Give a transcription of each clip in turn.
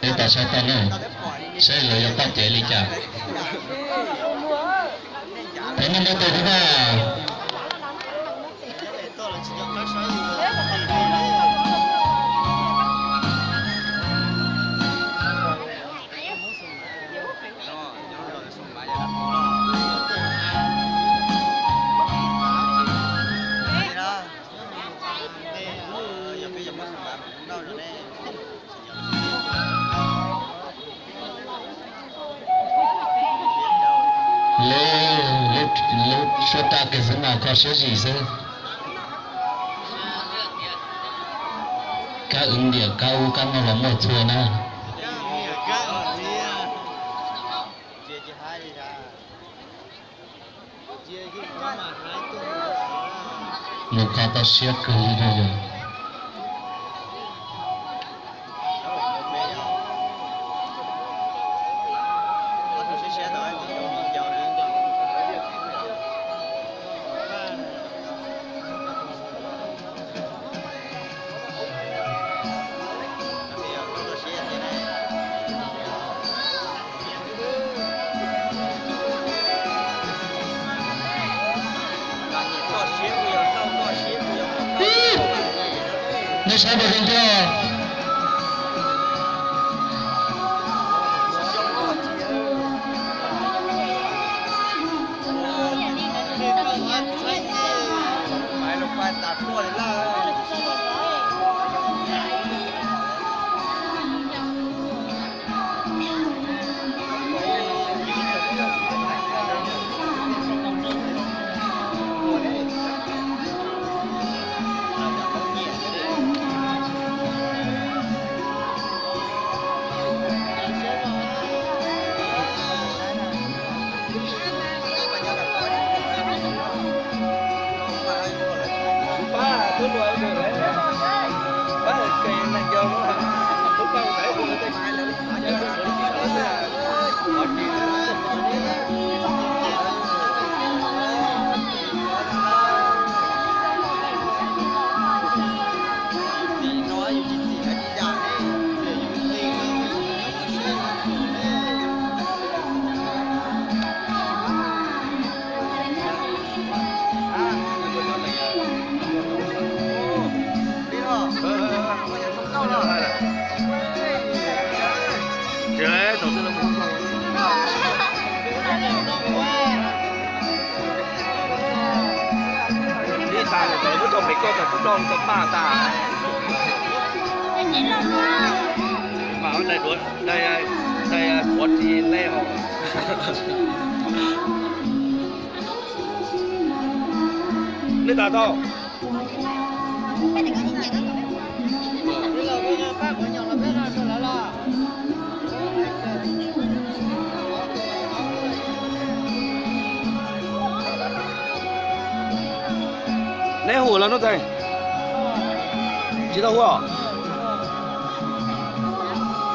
Peb tau saib tau na, saib lawv yuav toj cev li cas. Peb nej muab tus peb na. Lub, lub suab raj kiag xwb mas kho siab zim xwb. Kab wb niam kab ub kab no los muaj txhua na. Nws kho tau siab kawg li no yog. Nej saib npaum li ntawd. Ib tag lawv muab rau pem koj tas kuv rau tau paj tas. Mas dai duav, dai, dai duav tsis lej os. Nej tas tau. Neb hu los Nuj Teem? Tsis tau hu os.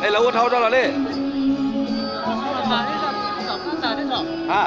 Es lawv ua dhau rau los li. A,